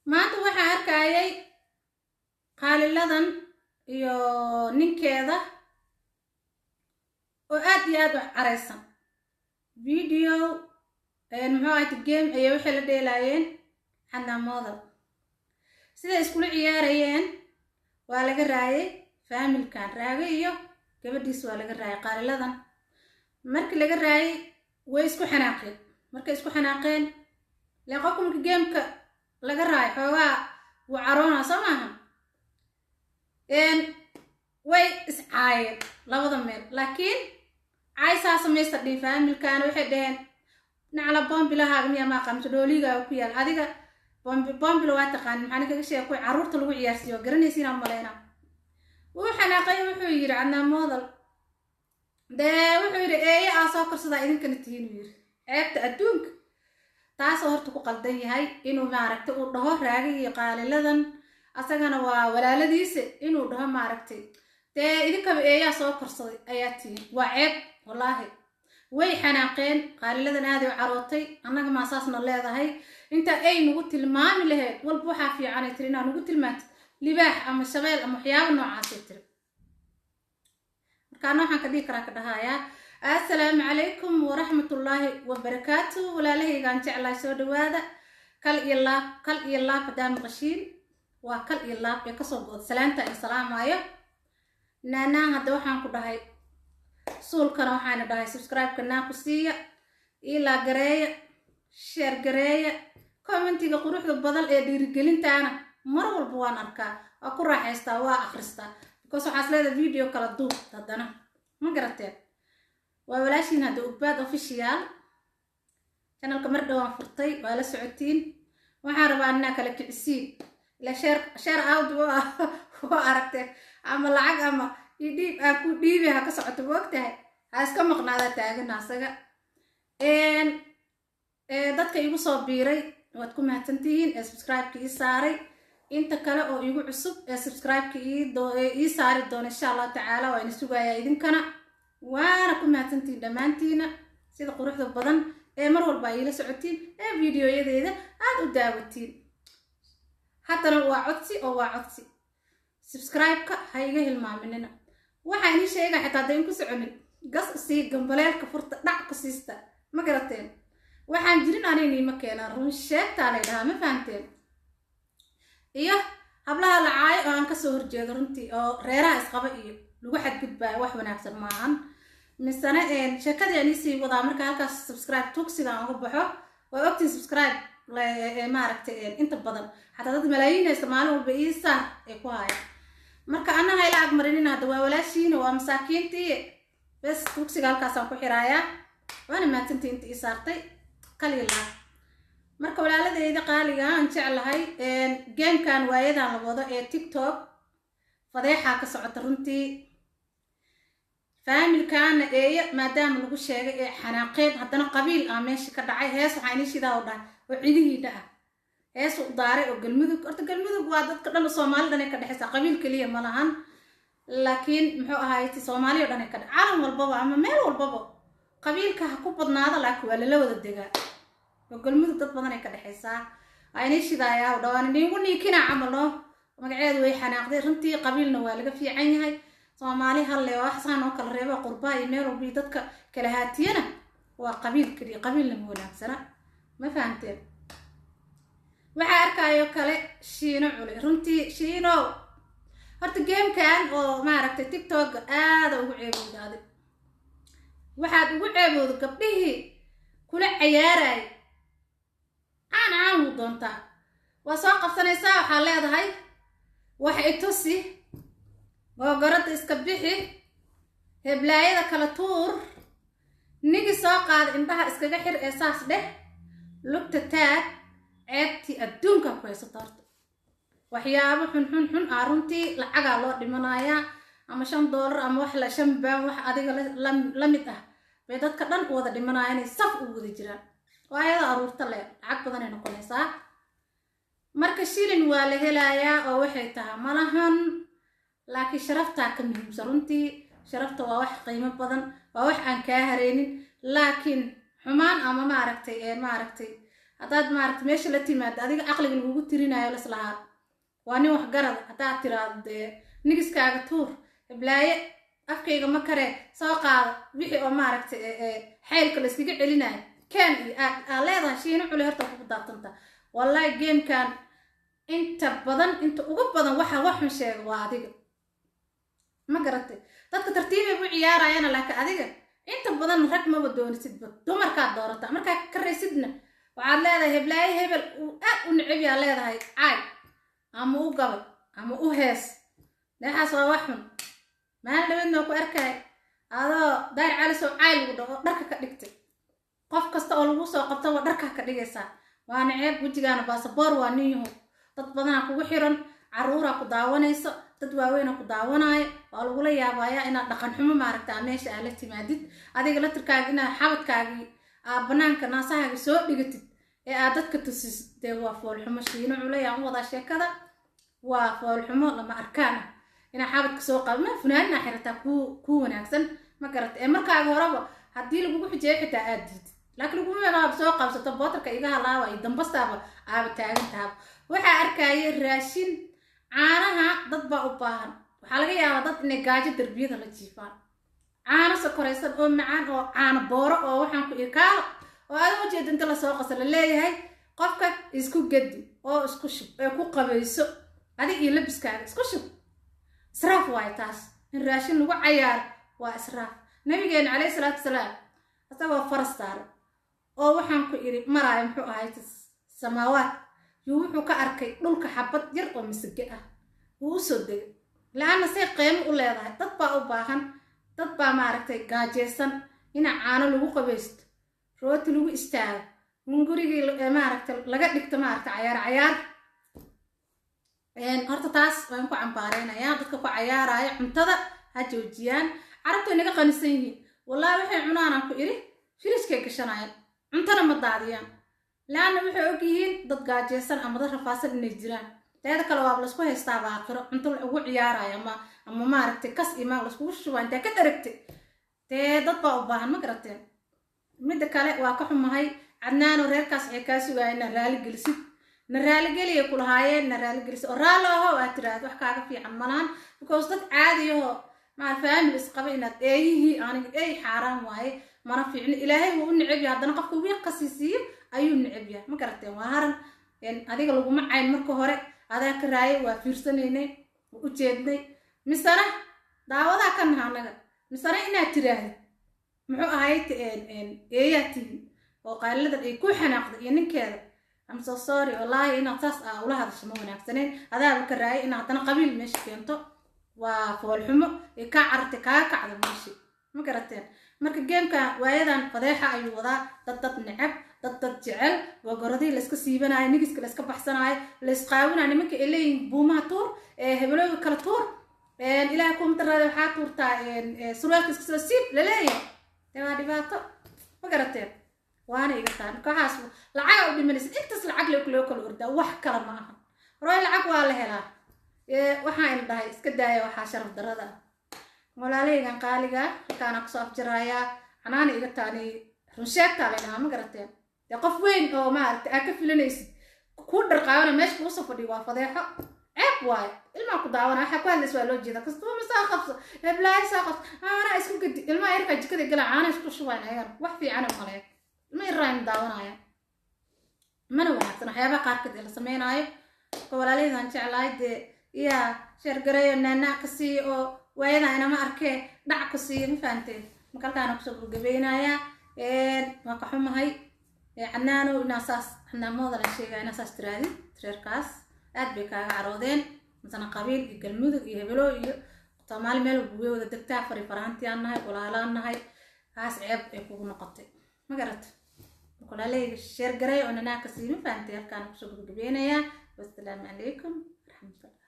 Maanta waxaan arkayay Qaaliladan iyo ninkeeda oo aad iyo aad u caraysan. Video muxuu ahayd, game ayay waxay la dheelaayeen Cadnaan Model. Siday iskula ciyaarayeen waa laga raayay faamilkan Raage iyo gabadhiis, waa laga raayay Qaaliladan. Markii laga raayay way isku xanaaqeen. Markay isku xanaaqeen, leen qofka marka gameka laga raayo xoogaa wuu caroonaa, soo maaha? Way iscaayeen labada meel, laakiin caaysaa samaysta dhihin. Faamilkaana waxay dhaheen, "Nacla boombilahaaga miyaa maa qamso dhooliigaaga ku yaal adiga?" Bombilo waa taqaanin, maxaana kaga sheega kuwa carruurta lagu ciyaarsiiyo, garanaysiinaa maleyna. Wuu xanaaqay, wuxuu yidhi Cadnaan Model dee, wuxuu yidhi, "Eeye aa soo korsadaa idinkana tihiin," uu yidhi. Ceebta adduunka taasoo horta ku qaldan yahay inuu maaragtay uu dhaho Raagi iyo Qaaliladan, asagana waa walaaladiisa, inuu dhaho maaragtay dee idinkaba eeyaa soo korsaday ayaa tihiin, waa ceeb wallaahi. Way xanaaqeen, Qaaliladan aaday u carootay. "Annaga maa saasna leedahay? Inta ay nagu tilmaami lahayd walba waxaa fiicanay," tiri, "inaa nagu tilmaantid libaax ama shabeel ama waxyaaba noocaasay," tiri. Marka ana waxaan ka dhihi karaa, ka dhahayaa, assalaamu calaykum waraxmatullaahi wabarakaatu. Walaalahaygaan jeclahay, soo dhawaada. Kal iyo laab, kal iyo laab haddaa maqashiin, waa kal iyo laab ee kasoo go-da salaanta in salaamaayo naanaan. Hadda waxaan ku dhahay suulkana, waxaana dhahay subscribe-ka naa ku siiya, ilaa gareeya, share gareeya, commentiga quruxda badan ee dhiirigelintaana mar walba waan arkaa, waa ku raaxaystaa, waa akhristaa, because waxaas leedahay video kala duub haddana, ma garateen? Waa walaashiin hadda Ugbaad Official. Channelka mar dhowaan furtay, waa la socotiin. Waxaan rabaa inaa kala kicisiin ila share, share out waa aragteen, ama lacag ama idhiib aan ku dhiibi ha ka socoto, ma ogtahay? Ha iska maqnaadaa taagana asaga. Dadka igu soo biiray waad ku mahadsantihiin ee subscribe-ka ii saaray. Inta kale oo igu cusub ee subscribe-ka ii saari doona, insha Allahu tacaala waa ina sugayaa idinkana, waana ku mahadsantihiin dhammaantiina sida quruxda badan ee mar walba ay iila socotiin ee videoyadeeda aada u daawatiin. Haddana waa codsi oo waa codsi, subscribe-ka ha iga hilmaaminina. Waxaa inii sheegaa xitaa haddayn ku soconin, gas sii gambaleelka furta, dhac ku siista, ma garateen? Waxaan jirin anayniima keenaan, run sheegtaa lay dhahaa, ma fahamteen? Iyo hablaha la caayo oo aan kasoo horjeedo runtii, oo reeraha isqaba iyo lagu xadgudbaayo, wax wanaagsan maahan. Misena sheekadii aan iisii wadaa. Marka halkaas subscribe tugsiga aan uga baxo, waa ogtiin subscribe maaragtay inta badan xataa dad malaayiin haysta maalin walba ii saar ay ku haayaan. Marka annaha ila agmarinina, hadda waa walaashiina, waa masaakiintii. Bes, tugsiga halkaasaan ku xiraayaa, waana mahadsantii inta ii saartay kalilaa. Marka walaaladeyda qaaliga aan jeclahay, gamekan waayadan la wado ee TikTok fadeexaa ka socota runtii. Faamilkaana eeya maadaama lagu sheegay ee xanaaqeen, haddana qabiil ah meesha ka dhacay. Hees waxaa inii shidaa oo dhahay oo cidihiidha ah, hees u daaray oo Galmudug. Horta Galmudug waa dadka dhan, Soomaali dhan ay ka dhexaysaa, qabiil keliya ma lahan, laakiin muxuu ahaayt, Soomaali o dhan ay ka dhe, calam walbaba ama meel walbaba qabiilka ha ku badnaado, laakiin waa lala wada degaa oo Galmudug dad badan ay ka dhexaysaa. Waa inii shidaayaa oo dhawaan iniigu niikina camal no magaceedu. Way xanaaqday runtii, qabiilna waa laga fiican yahay. Soomaali halle waa waxsaan oo kala reeba qurbaha iyo meel walba iyo dadka kala haatiyana waa qabiil keliya, qabiilna ma wanaagsana, ma fahamteen? Waxaa arkaayo kale Shiino Culi. Runtii Shiino horta gamekan oo maaragtay TikTok aada ugu ceebowda. Adig waxaad ugu ceebowda gabdhihii kula cayaaraya, caan caan wuu doontaa, waa soo qabsanaysaa, waxaa leedahay wax itusi, googoradda iska bixi, heblaayada kala tuur, nigi soo qaada, indhaha iskaga xir ee saas dheh, lugta taag. Ceebtii adduunka ku haysato horta, waxyaabo xun xun xun ah runtii. Lacagaa loo dhimanayaa ama $5 ama wax la 5 baan, wax adiga la mid ah bay dadka dhan u wada dhimanaya inay saf u wada jiraan oo ayadoo aruurta le lacag badanay noqonaysaa. Marka shilin waa la helayaa oo waxay tahay malahan, laakiin sharaftaa ka muhiimsan runtii. Sharafta waa wax qiimo badan, waa wax aan kaa hareynin, laakiin xumaan ama maaragtay maaragtay Haddaad maaragta meesha la timaado, adiga caqliga lagugu tirinayo, laslahaa waa nin waxgarad, haddaad tiraado dee nigiskaaga tuur, heblaaye afkayga ma karee soo qaado wixii oo maaragta xaylka la iskaga celinayo ken iyo aa leedahay. Shiino Cule horta kugu daabtanta. Wallahi gamekan inta badan, inta ugu badan waxa waxun sheega waa adiga, ma garatay? Dadka tartiibay u ciyaarayana, laakiin adiga inta badan rag maba doonisidba, dumarkaad doorataa. Markaa karaysidna waxaad leedahay heblaaye hebel uu aad u neceb yaa leedahay, caay ama u gabay ama u hees. Meexaas waa wax xun. Maalin dhaweedna ku arkay adoo Daar Calisoo caay lagu dhaho dharka ka dhigtay. Qof kasta oo lagu soo qabta waa dharkaa ka dhigaysaa, waana ceeb. Wejigaana baasaboor waa nin yahow, dad badanaa kugu xiran, caruuraa ku daawanayso, dad waaweyna ku daawanaayo. Waa lagula yaabayaa inaad dhaqan xumo maaragtaa meesha aad la timaadid. Adiga latirkaaga inaad xabadkaagii aa banaanka naasahaaga soo dhigatid ee aad dadka tusisid, dee waa foolxumo. Shiino Culeyaan u wadaa sheekada, waa foolxumo lama arkaan ah inaa xabadka soo qaba. Ma funaanina xirataa kuu wanaagsan, ma garata? Ee markaaga horeba haddii lagugu xujeeyo xitaa aad diidid, laakiin laguma aaba soo qabsato bootarka iga halaawa iyo dambastaaba aaba taagan tahaba. Waxaa arkaya raashin caanaha dad baa u baahan. Waxaa laga yaabaa dad inay gaajo darbiyada la jiifaan. Caano sokoraysan oo macaan oo caano booro oo waxaan ku ikaalo oo aada ujeeda inta lasoo qasa la leeyahay qofka isku gedi oo isku shub ee ku qabayso adig iyo labiskaaga isku shub. Israaf waayo taas. In raashin lagu cayaaro waa israaf. Nabigeena calayhi salaatu wasalaam isagoo faras saaran oo waxaan ku idhi maraayo muxuu ahay samaawaad yuu wuxuu ka arkay dhulka xabad yar oo masage ah, wuu usoo degay la-anna say qiimo u leedahay. Dad baa u baahan, dad baa maaragtay gaajeysan. Ina caano lagu qabaysto, rooti lagu istaago, in gurigii maaragtay laga dhigto maaragtay cayaar cayaar. Horta taas waan ku cambaareynayaa. Dadka ku cayaaraya cuntada ha joojiyaan. Carabtu way naga qanisan yihiin wallahi. Waxay cunaanaan ku idhi firijkay gashanayaan, cuntana ma daadiyaan, laanna waxay og yihiin dad gaajeysan ama dad rafaadsan inay jiraan. Teeda kale waaba laisku haystaaba aakhiro cunto ugu ciyaaraya ama maaragtay kas imaan laiskugu shubaa intaa ka dharagtay. Dee dad baa u baahan, ma garateen? Midda kale waa ka xumahay Cadnaano, reerkaas waxay kaa sugaayeen na raali gelisid, na raaligeliya kulahaayeen, na raaligelisid oo raalli aho aad tiraahd. Wax kaaga fiican malahan, because dad caadiyahoo maa family isqaba inaad eeyihii, aniga eey xaaraan waaye, mana fiicno. Ilaahay wuu u neceb yahay, haddana qofka wiiqasi siiyo ayuu neceb yahay, ma garateen? Waa haran adiga laguma cayn. Marka hore adaa ka raayay, waa fiirsanaynay, waa u jeednay, misena daawadaa ka naha annaga. Misena inaad tiraahdo muxuu ahayd eeyaa tihin oo qaaliladan ay ku xanaaqday iyo ninkeeda, I'm so sorry wallaahi, inaad saas aa ula hadasho ma wanaagsaneyn. Adaaba ka raayay inaad haddana qabiil meesha keento waa foolxumo ee kaa carartay, kaa kacda meeshi, ma garateen? Marka gameka waayadan fadeexa ayuu wadaa. Dad dad neceb, dad dad jecel, gogoradihii layska siibanaayo, nigiska layska baxsanaayo, laysqaawinayo, nimanka ay leeyihiin buumaha tuur, hebelooga kala tuur, ilaahay kuma daraada, waxaa tuurtaa surwaalka iska soo siib laleeyahay. Dee waa dhibaato, ma garateen? Waana iga tahay. Marka waxaas lacaga u dhimanaysa, intaas lacag loo kala ordaa, wax kale ma aha. Roy lacag waa la helaa. Waxaan ina dhahay iska daaya waxaa sharaf darada ah. Walaalahaygan qaaliga halkaana kusoo afjirayaa. Canaana iga taani, runsheegtaa la dhahaa, ma garateen? Dee qof weyn oo maaragtay aad ka filanaysid kuu dharqaabana meesha kuusoo fadhiyo waa fadeexo, ceeb waayo. Ilmaa ku daawana, waxaa ku hadlaysa waa loo jeeda. Kastuuma soo qabso, heblaayo soo qabso, caanaa isku gedi. Ilmaha yarkaa jikada gala caana isku shubaan ayagana, wax fiican maleeg ilma yaraan daawanaya, mana wanaagsan waxyaabaha qaarkood ee la sameynaayo. Marka walaalahaydan jeclahay, dee iyaa share gareeyo, naanaa ka siiyo oo waayadan inama arkee dhac ku siiyo, ma fahanteen? Marka halkaana kusoo gabagabeynayaa. Waa ka xumahay Cadnaano inaa saas, Cadnaamooda la sheegaya inaa saas tiraadid. Reerkaas aad bay kaaga caroodeen, masana qabiil iyo Galmudug iyo hebelo iyo Soomaali meel walba way wada degtaa, fari faraantiaan nahay, walaalaan nahay. Kaas ceeb ay kugu noqotay, ma garata? Marka walaalahayga share garay oo nanaa ka sii, ma fahantay? Halkaana kusoo gabagabeynayaa. Wassalaamu calaykum waraxmatullah.